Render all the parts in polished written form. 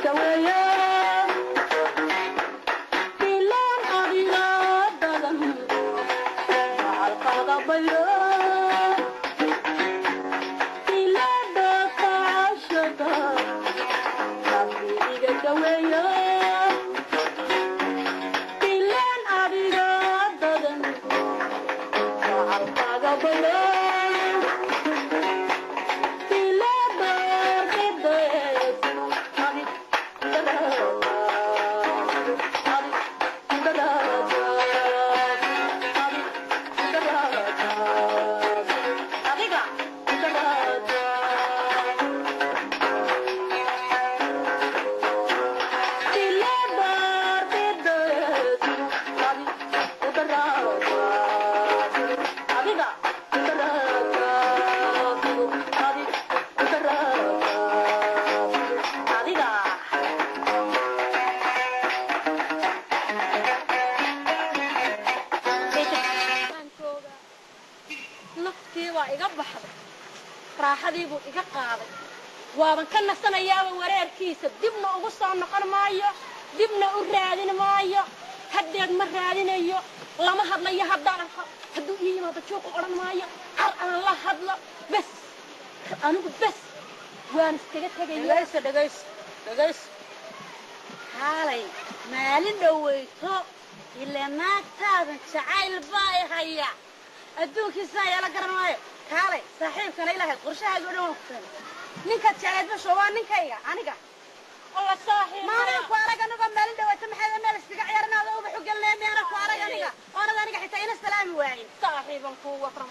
Daweeyo bilaan adiga dadan macalkaaga bayro ilada kacashada rabbi iga daweeyo bilaan adiga dadan macalkaaga bayro Adiga. Maankooga naftii waa iga baxday, raaxadii buu iga qaaday, waaban ka nasanayaaba wareerkiisa. Dibna ugu soo noqon maayo, dibna u raadin maayo, haddeed ma raadinayo, lama hadlayo. Haddaan arko, hadduu ii yimaado, juuqu odhan maayo, car aan la hadlo. Bes, anigu bes waan iskaga tegaya. Dhegayso, dhegayso, dhegayso. Kaalay, maalin dhoweyto ilaa naagtaadan jacayl baa i haya, adduunkiisana yeela garan maayo. Kaalay, saaxiibkana ilaahay qorshahaaga o dhan waan ku fahmay. Ninkaad jeclayd basho waa ninkayga aniga. Alla saaxiib. Maanaan ku arag anigoo maalin dhaweyto maxay meel iskaga ciyaaranaada ubax u gelinaya? Miyaana ku arag aniga oonad aniga xitaa ina salaami waayin? Saaxiiban kuu warram,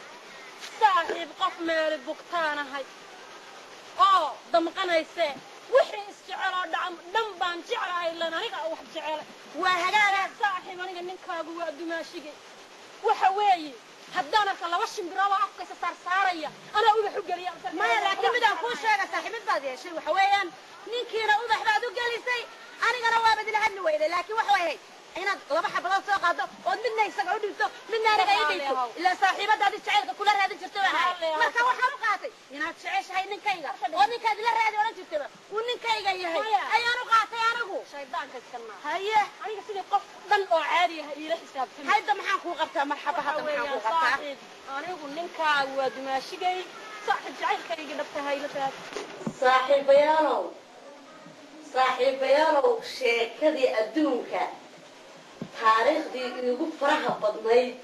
saaxiib. Qof meeli bugtaanahay oo damqanayse, wixii isjeceloo dhacan dhan baan jeclahay, lan aniga wax jecelay. Waa hagaaga. Saaxiib, aniga ninkaagu waa dumaashigay. Waxa weeye, haddaan arka laba shimbirooba afkaysa saarsaaraya, anaa ubax u geliya. Maya, laakiin midaan kuu sheega, saaxiibid baad yeeshay. Waxa weeyaan, ninkiina ubax baad u gelisay, anigana waabad ila hadli weyday. Laakiin waxa way ahayd inaad laba xabadood soo qaado ood midna isaga u dhigto, midna aniga ii dhigto. Ilaa saaxiibadaadi jacaylka kula raadin jirtay baan ahay. Marka waxaan u qaatay inaad jeceshahay ninkayga oo ninkaad ila raadi odhan jirtayba uu ninkayga yahay ayaan u qaatay anigu. Shaydaanka iska naar. Haye. Aniga sidii qof dhan oo caadi ah iila xisaabtamay. Hayda, maxaan kuu qabtaa? Marxaba, hadda maxaan kuu qabtaa? Saaxiib, anigu ninkaagu waa dumaashigay. Saaxiib, jacaylkayga dhabtahay ila raadi. Saaxiibayaalow, saaxiibayaalow, sheekadii adduunka taariikhdii iigu faraha badnayd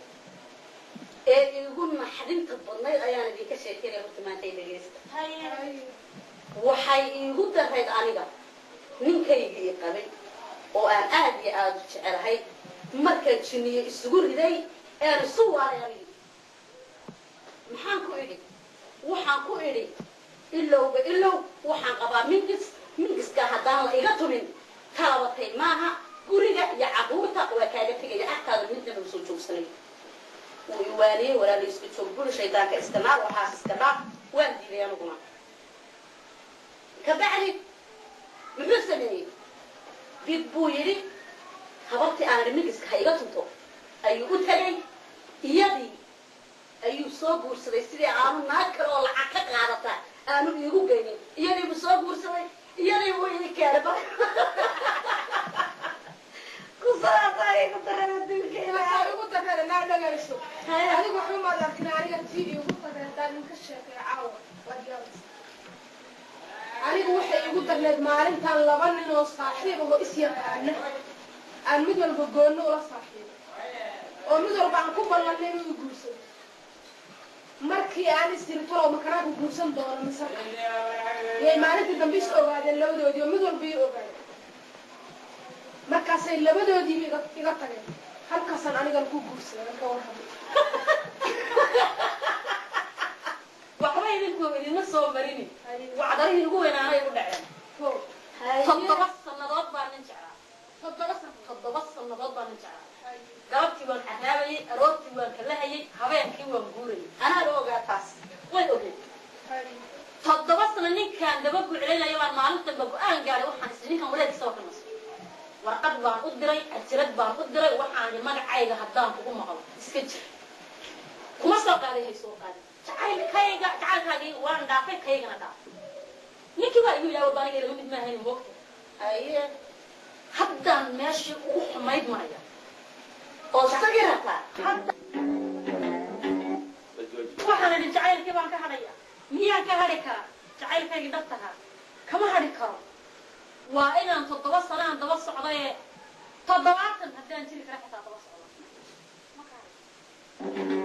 ee iigu naxdinta badnayd ayaan idinka sheekeynaya. Horta maanta i dhegaysta. Waxay iigu darayd aniga ninkaygii i qabay oo aan aad iyo aada u jecelahay markaan jinniyo isugu riday ean isu waaray. Anigi maxaan ku idhi? Waxaan ku idhi, ilowba ilow, waxaan qabaa mingis. Mingiska haddaan la iga tumin, talabatay maaha, guriga iyo carruurta waa kaaga tegaya, agtaada midnaba usoo joogsanay. Wuu iwaaniyey: "Walaala, isku joog buri, shaydaanka iska naar, waxaas iska dhaaf." Waan diiday aniguna. Kabacdi muxuu sameeyey? Bid buu yidhi. Habartii aan idhi mingiska ha iga tunto ayuu u tegay, iyadii ayuu soo guursaday. Sidii aanu naag kale oo lacag ka qaadata aanu iigu geynin, iyadii buu soo guursaday, iyadii buu ii keenay. Kusaasaa igu daran adduunka ilaahay. Igu darreeda naa, dhagayso. Adigu waxba maad arkin. Aniga tii iigu darreed haddaan idinka sheekeeyo caawa, waad yaabaysaa. Anigu waxay iigu darneed maalintan laba nin oo saaxiib ahoo is yaqaana aan mid walba goonno ula saaxiibo oo mid walba aan ku ballanay inuu i guursado. Markii aan is iri, "Talow makanaa ku guursan doono mise?" yay maalintii dambe is ogaadeen labadoodii oo mid walba ii ogaadeen. Markaasay labadoodiiba iga tageen. Halkaasaan anigana ku guursaday. Marka warramo. Waxba idinku idinma soo marini, wacdarihii ugu weynaanay ugu dhaceen. 7 sannadood baa nin jeclaa. 7 sano? 7 sannadood baa nin jeclaa. Galabtii waan caraabayay, aroortii waan kalahayay, habeenkii waan guurayay. Anaa la ogaa taas. Way ogeed. 7 sano ninkaan daba guclaynayo baan maalin dambe go-aan gaaray. Waxaan is ninkan wareerkiisa waa ka naso. Warqad baan u diray, cajalad baan u diray. Waxaan idhi, "Magacayga haddaan kugu maqlo, iska jir." Kuma soo qaaday, hay soo qaaday. Jacaylkayga, jacaylkaagii waan dhaafay, kaygana dhaafay. Ninkii waa igu yidhaha, aniga ilama mid maahayn, moogta. Aye, haddaan meeshii ugu xumayd maraya oo isagii rabtaa hadda. Waxaan idhi jacaylkii baan ka hadhaya. Miyaan ka hadhi karaa jacaylkaygii dhabtahaa? Kama hadhi karo. Waa inaan 7 sanaan daba socdaye, 70 haddaan jiri kara xitaa daba socdo. Ma ka hadhi.